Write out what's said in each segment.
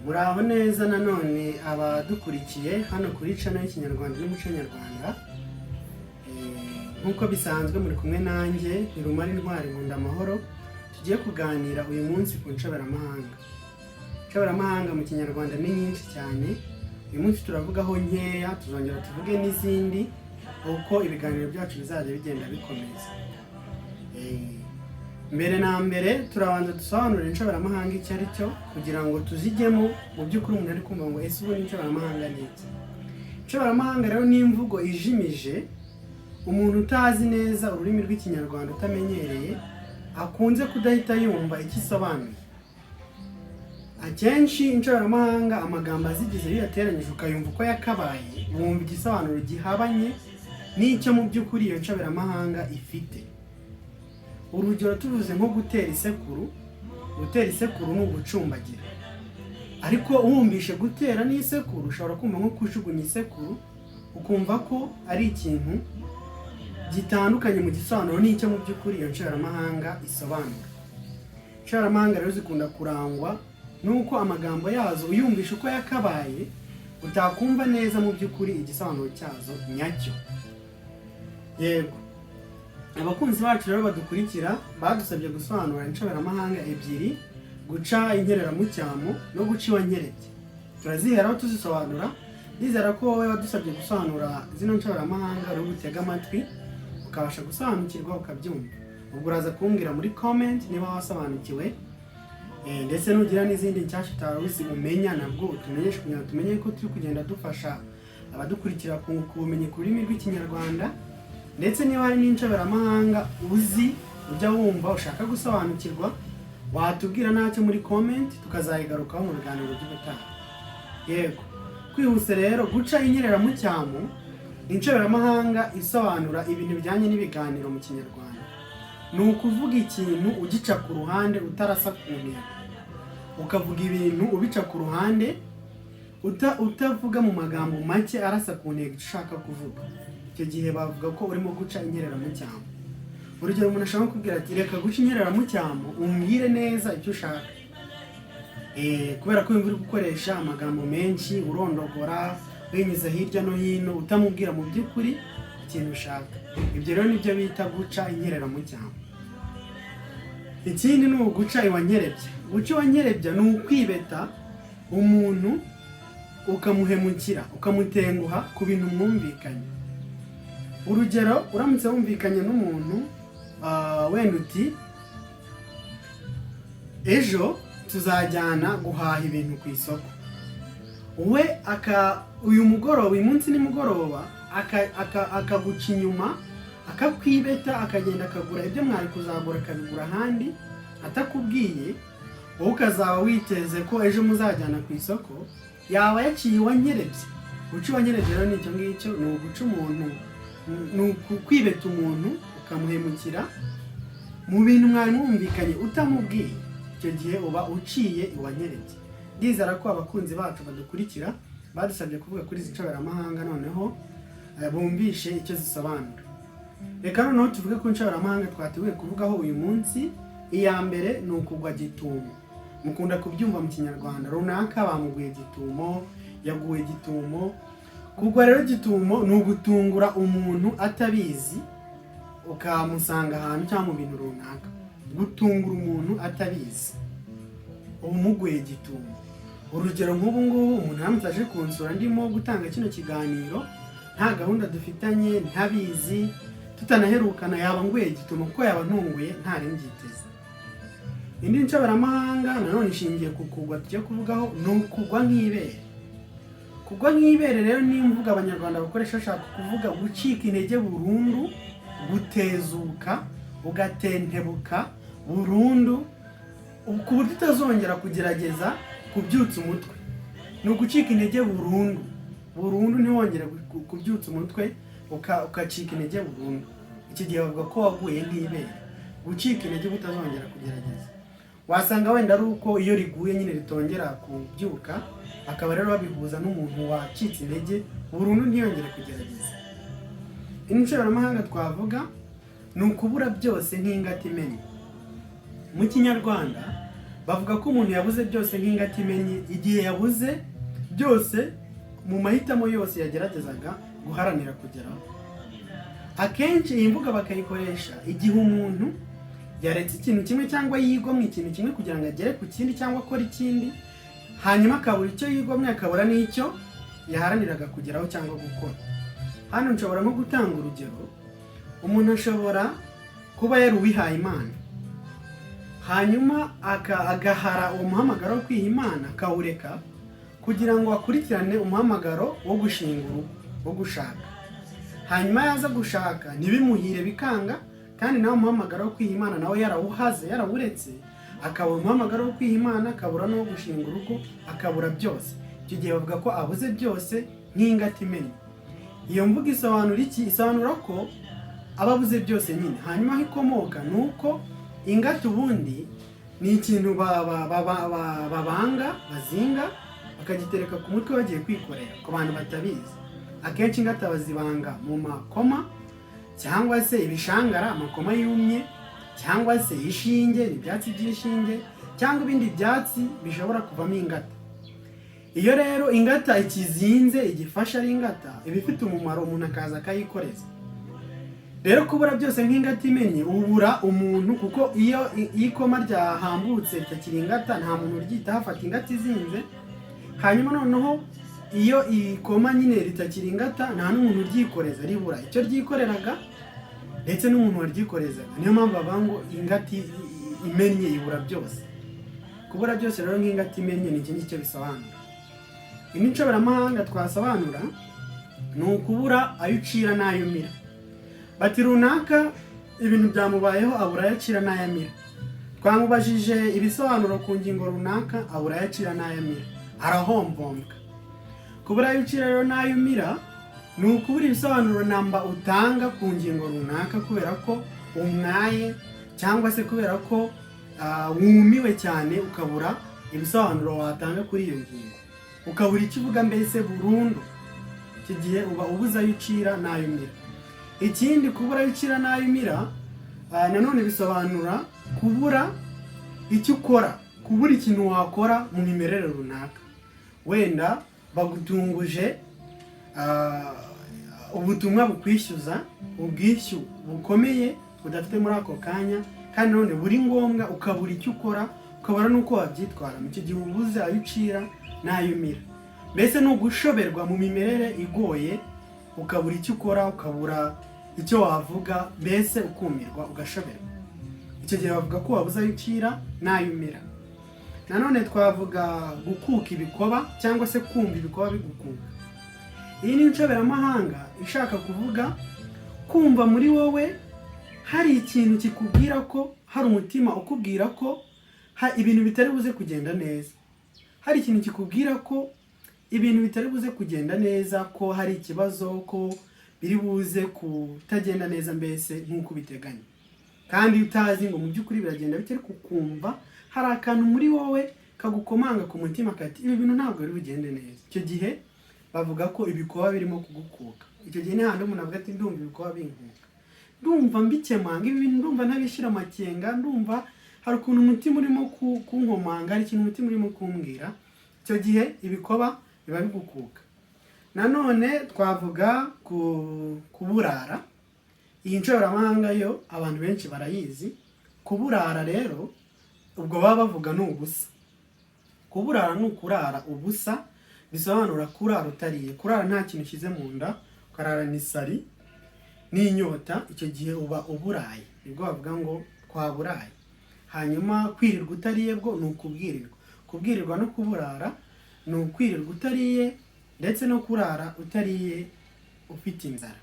Muraho neza nanone abadukurikiye hano kuri channel y'Ikinyarwanda n'Umuco Nyarwanda. Nk'uko bisanzwe muri kumwe nanjye Ntirumara Intwari Nkunda Amahoro. Tugiye kuganira uyu munsi ku nshoberamahanga. Inshoberamahanga mu Kinyarwanda ni nyinshi cyane. Uyu munsi turavugaho nkeya, tuzongera tuvuge n'izindi uko ibiganiro byacu bizajya bigenda bikomeza. Mbere na mbere turabanza dusobanurire inshoberamahanga icyo ari cyo, kugira ngo tuzijyemo. Mu by'ukuri umuntu ari kumva ngo: "Ese ubundi inshoberamahanga ni iki?" Inshoberamahanga rero ni imvugo ijimije, umuntu utazi neza ururimi rw'Ikinyarwanda, utamenyereye, akunze kudahita yumva icyo isobanuye. Akenshi inshoberamahanga, amagambo azigize iyo uyateranyije ukayumva uko yakabaye, wumva igisobanuro gihabanye n'icyo mu by'ukuri iyo nshoberamahanga ifite. Urugero, tuvuze nko gutera isekuru. Gutera isekuru ni ugucumbagira, ariko wumvishe gutera n'isekuru ushobora kumva nko kujugunya isekuru, ukumva ko ari ikintu gitandukanye mu gisobanuro n'icyo mu by'ukuri iyo nshoberamahanga isobanura. Inshoberamahanga rero zikunda kurangwa n'uko amagambo yazo uyumvisha uko yakabaye utakumva neza mu by'ukuri igisobanuro cyazo nyacyo. Yego, abakunzi bacu rero badukurikira badusabye gusobanura inshoberamahanga ebyiri: guca inkereramucyamo no guca iwa nkerebye. Turaziheraho tuzisobanura. Ndizera ko wowe wadusabye gusobanura zino nshoberamahanga uri butege amatwi ukabasha gusobanukirwa, ukabyumva. Ubwo uraza kumbwira muri comment niba wasobanukiwe. Ndetse nugira n'izindi nshyashya utari uzi umenya, nabwo utumenyeshe kugira ngo tumenye ko turi kugenda dufasha abadukurikira kunguka ubumenyi ku rurimi rw'Ikinyarwanda. Ndetse niba hari n'inshoberamahanga uzi, ujya wumva ushaka gusobanukirwa, watubwira ntacyo muri comment, tukazayigarukaho mu biganiro by'ubutaha. Yego, kwihuse rero, guca inkereramucyamo ni inshoberamahanga isobanura ibintu bijyanye n'ibiganiro mu Kinyarwanda. Ni ukuvuga ikintu ugica ku ruhande, utarasa ku ntego, ukavuga ibintu ubica ku ruhande, utavuga mu magambo make arasa ku ntego icyo ushaka kuvuga. Icyo gihe bavuga ko urimo guca inkereramucyamo. Urugero, umuntu ashobora kukubwira ati: "Reka guca inkereramucyamo, umbwire neza icyo ushaka." Kubera ko wumva uri gukoresha amagambo menshi, urondogora, winyuza hirya no hino, utamubwira mu by'ukuri ikintu ushaka. Ibyo rero nibyo bita guca inkereramucyamo. Ikindi ni uguca iwa nkerebye. Guca iwa nkerebye ni ukwibeta umuntu, ukamuhemukira, ukamutenguha ku bintu mwumvikanye. Urugero, uramutse wumvikanye n'umuntu, wenda uti: "Ejo tuzajyana guhaha ibintu ku isoko," we aka uyu mugoroba, uyu munsi nimugoroba, akaguca inyuma, akakwibeta, akagenda akagura ibyo mwari kuzagura, akabigura ahandi atakubwiye, wowe ukazaba witeze ko ejo muzajyana ku isoko, yaba yaciye iwa nkerebye. Guca iwa nkerebye rero ni icyo ngicyo, ni uguca umuntu, ni ukwibeta umuntu, ukamuhemukira mu bintu mwari mwumvikanye utamubwiye. Icyo gihe uba uciye iwa nkerebye. Ndizera ko abakunzi bacu badukurikira badusabye kuvuga kuri izi nshoberamahanga noneho bumvishe icyo zisobanura. Reka noneho tuvuge ku nshoberamahanga twateguye kuvugaho uyu munsi. Iya mbere ni ukugwa gitumo. Mukunda kubyumva mu Kinyarwanda: runaka bamuguye gitumo, yaguwe gitumo. Kugwa rero gitumo ni ugutungura umuntu atabizi, ukamusanga ahantu cyangwa mu bintu runaka. Gutungura umuntu atabizi, uba umuguye gitumo. Urugero, nk'ubu ngubu umuntu aramutse aje kunsura ndimo gutanga kino kiganiro, nta gahunda dufitanye, ntabizi, tutanaherukana, yaba nguye gitumo kuko yaba ntunguye, ntari mbyiteze. Indi nshoberamahanga nanone ishingiye ku kugwa tugiye kuvugaho ni ukugwa nk'ibere. Kugwa nk'ibere rero ni imvugo Abanyarwanda bakoresha bashaka kuvuga gucika intege burundu, gutezuka, ugatentebuka burundu ku buryo utazongera kugerageza kubyutsa umutwe. Ni ugucika intege burundu burundu, ntiwongere kubyutsa umutwe, ukacika intege burundu. Iki gihe bavuga ko waguye nk'ibere, gucika intege utazongera kugerageza. Wasanga wenda ari uko iyo riguye nyine ritongera kubyuka, akaba rero babihuza n'umuntu wacitse intege burundu ntiyongere kugerageza. Indi nshoberamahanga twavuga ni ukubura byose nk'ingata imennye. Mu Kinyarwanda Bavuga ko umuntu yabuze byose nk'ingata imennye igihe yabuze byose mu mahitamo yose yageragezaga guharanira kugeraho. Akenshi iyi mvugo bakayikoresha igihe umuntu yaretse ikintu kimwe cyangwa yigomwe ikintu kimwe kugira ngo agere ku kindi cyangwa akore ikindi, hanyuma akabura icyo yigomwe, akabura n'icyo yaharaniraga kugeraho cyangwa gukora. Hano nshobora nko gutanga urugero: umuntu ashobora kuba yari uwihaye Imana, hanyuma agahara uwo muhamagaro wo kwiha Imana, akawureka kugira ngo akurikirane umuhamagaro wo gushinga urugo, wo gushaka. Hanyuma yaza gushaka ntibimuhire, bikanga, kandi nawe umuhamagaro wo kwiha Imana nawe yarawuhaze, yarawuretse, akabura umuhamagaro wo kwiha Imana, akabura n'uwo gushinga urugo, akabura byose. Icyo gihe bavuga ko abuze byose nk'ingata imennye. Iyo mvugo isobanura iki? Isobanura ko aba abuze byose nyine. Hanyuma aho ikomoka ni uko ingata ubundi ni ikintu babanga, bazinga, bakagitereka ku mutwe bagiye kwikorera. Ku bantu batabizi, akenshi ingata bazibanga mu makoma cyangwa se ibishangara, amakoma yumye, cyangwa se ishinge, ni ibyatsi by'ishinge cyangwa ibindi byatsi bishobora kuvamo ingata. Iyo rero ingata ikizinze, igifasha ari ingata, iba ifite umumaro, umuntu akaza akayikoreza. Rero kubura byose nk'ingata imennye, ubura umuntu, kuko iyo ikoma ryahambutse ritakiri ingata, nta muntu uryitaho, afata ingata izinze. Hanyuma noneho iyo ikoma nyine ritakiri ingata, nta n'umuntu uryikoreza, ribura icyo ryikoreraga ndetse n'umuntu waryikorezaga. Niyo mpamvu bavuga ngo ingata imennye ibura byose. Kubura byose rero nk'ingata imennye ni iki ngicyo bisobanura. Indi nshoberamahanga twasobanura ni ukubura ayo ucira n'ayo umira. Bati: "Runaka ibintu byamubayeho, abura ayo acira n'ayo amira. Twamubajije ibisobanuro ku ngingo runaka, abura ayo acira n'ayo amira, arahomvombwa." Kubura ayo ucira rero n'ayo umira ni ukubura ibisobanuro namba utanga ku ngingo runaka kubera ko umwaye cyangwa se kubera ko wumiwe cyane, ukabura ibisobanuro watanga kuri iyo ngingo, ukabura icyo uvuga mbese burundu. Icyo gihe uba ubuze ayo ucira n'ayo umira. Ikindi, kubura ayo ucira n'ayo umira nanone bisobanura kubura icyo ukora, kubura ikintu wakora mu mimerere runaka. Wenda bagutunguje ubutumwa bukwishyuza ubwishyu bukomeye udafite muri ako kanya, kandi none buri ngombwa, ukabura icyo ukora, ukabura n'uko wabyitwara. Mu icyo gihe ubuze ayo ucira n'ayo umira. Mbese ni ugushoberwa mu mimerere igoye, ukabura icyo ukora, ukabura icyo wavuga, mbese ukumirwa, ugashoberwa. Icyo gihe bavuga ko wabuze ayo ucira n'ayo umira. Nanone twavuga gukuka ibikoba cyangwa se kumva ibikoba bigukuka. Iyi ni inshoberamahanga ishaka kuvuga kumva muri wowe hari ikintu kikubwira ko hari umutima ukubwira ko ibintu bitari buze kugenda neza, hari ikintu kikubwira ko ibintu bitari buze kugenda neza, ko hari ikibazo, ko biri buze kutagenda neza mbese nk'uko ubiteganya, kandi utazi ngo mu by'ukuri biragenda bite, ariko ukumva hari akantu muri wowe kagukomanga ku mutima kati: "Ibi bintu ntabwo biri bugende neza." Icyo gihe bavuga ko ibikoba birimo kugukuka. Icyo gihe ni hahandi umuntu avuga ati: "Ndumva ibikoba binkuka, ndumva mbikemanga ibi bintu, ndumva ntabishyira amakenga, ndumva hari ukuntu umutima urimo kunkomanga, hari ikintu umutima urimo kumbwira." Icyo gihe ibikoba biba bigukuka. Nanone twavuga ku kuburara. Iyi nshoberamahanga yo abantu benshi barayizi. Kuburara rero ubwo baba bavuga ni ubusa. Kuburara ni ukurara ubusa, bisobanura kurara utariye, kurara nta kintu ushyize mu nda, ukararana isari n'inyota. Icyo gihe uba uburaye, nibwo bavuga ngo twaburaye. Hanyuma kwirirwa utariye bwo ni ukubwirirwa. Kubwirirwa no kuburara ni ukwirirwa utariye ndetse no kurara utariye, ufite inzara.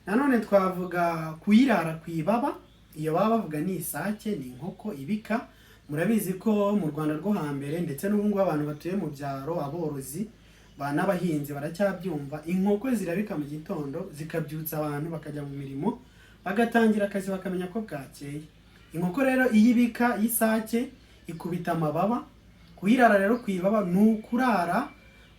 Nanone twavuga kuyirara ku ibaba. Iyo baba bavuga ni isake, ni inkoko ibika. Murabizi ko mu Rwanda rwo hambere, ndetse n'ubu ngubu, abantu batuye mu byaro, aborozi n'abahinzi baracyabyumva, inkoko zirabika mu gitondo zikabyutsa abantu, bakajya mu mirimo, bagatangira akazi, bakamenya ko bwakeye. Inkoko rero iyo ibika y'isake ikubita amababa. Kuyirara rero ku ibaba ni ukurara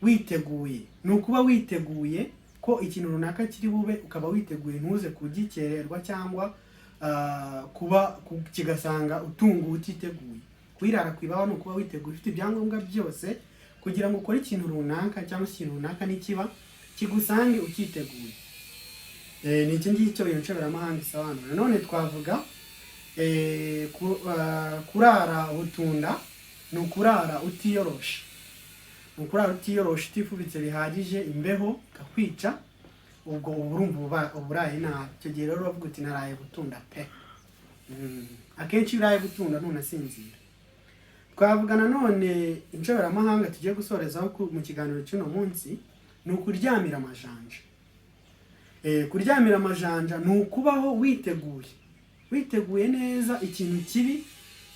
witeguye, ni ukuba witeguye ko ikintu runaka kiri bube, ukaba witeguye ntuze kugikererwa cyangwa kuba kigasanga utunguwe utiteguye. Kwirara ku ibaba ni ukuba witeguye, ufite ibyangombwa byose kugira ngo ukore ikintu runaka, cyangwa se ikintu runaka nikiba kigusange ukiteguye. Ni iki ngicyo iyo nshoberamahanga isobanura. None twavuga kurara butunda, ni ukurara utiyoroshe, ni ukurara utiyoroshe, utifubitse bihagije, imbeho ikakwica. Ubwo uba urumva uba uraye nabi. Icyo gihe rero uravuga uti: "Naraye butunda pe." Akenshi iyo uraye butunda ntunasinzira. Twavuga nanone inshoberamahanga tugiye gusorezaho mu kiganiro cy'uno munsi, ni ukuryamira amajanja. Kuryamira amajanja ni ukubaho witeguye, witeguye neza ikintu kibi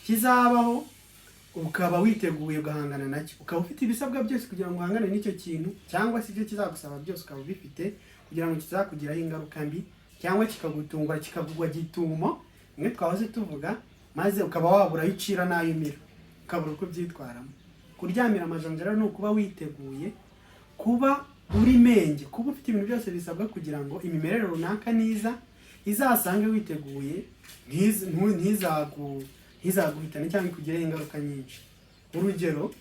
kizabaho, ukaba witeguye ugahangana nacyo, ukaba ufite ibisabwa byose kugira ngo uhangane n'icyo kintu, cyangwa se ibyo kizagusaba byose ukaba ubifite kugira ngo kizakugiraho ingaruka mbi, cyangwa kikagutungura, kikakugwa gitumo bimwe twahoze tuvuga, maze ukaba wabura ayo ucira n'ayo umira, ukabura uko ubyitwaramo. Kuryamira amajanja rero ni ukuba witeguye, kuba uri menge, kuba ufite ibintu byose bisabwa kugira ngo imimerere runaka niza izasange witeguye, ntizaguhitane cyangwa ikugireho ingaruka nyinshi. Urugero,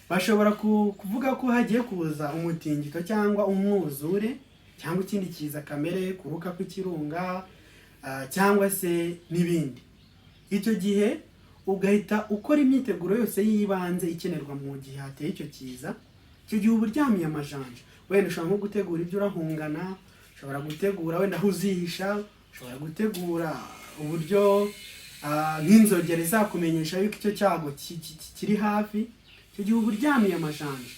bashobora kuvuga ko hagiye kuza umutingito cyangwa umwuzure cyangwa ikindi kiza kamere, kuruka kw'ikirunga, cyangwa se n'ibindi. Icyo gihe ugahita ukora imyiteguro yose y'ibanze ikenerwa mu gihe hateye icyo kiza. Icyo gihe uba uryamiye amajanja. Wenda ushobora nko gutegura ibyo urahungana, ushobora gutegura wenda aho uzihisha, ushobora gutegura uburyo nk'inzogera izakumenyesha yuko icyo cyago kiri hafi. Icyo gihe uba uryamiye amajanja.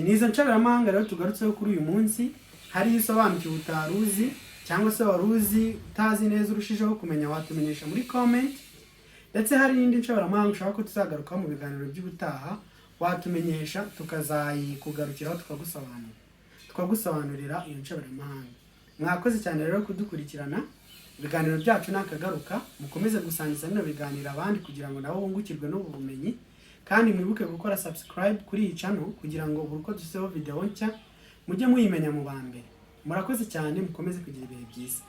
Ni izo nshoberamahanga rero tugarutseho kuri uyu munsi. Hari iyo usobanukiwe utari uzi, cyangwa se wari uzi utazi neza, urushijeho kumenya, watumenyesha muri comment. Ndetse hari n'indi nshoberamahanga ushaka ko tuzagarukaho mu biganiro by'ubutaha, watumenyesha tukazayikugarukiraho, tukagusobanurira iyo nshoberamahanga. Mwakoze cyane rero kudukurikirana. Ibiganiro byacu nakagaruka. Mukomeze gusangiza bino biganiro abandi kugira ngo nabo bungukirwe n'ubu bumenyi, kandi mwibuke gukora subscribe kuri iyi channel kugira ngo buri uko dushyizeho video nshya mujye muyimenya mu ba mbere. Murakoze cyane, mukomeze kugira ibihe byiza.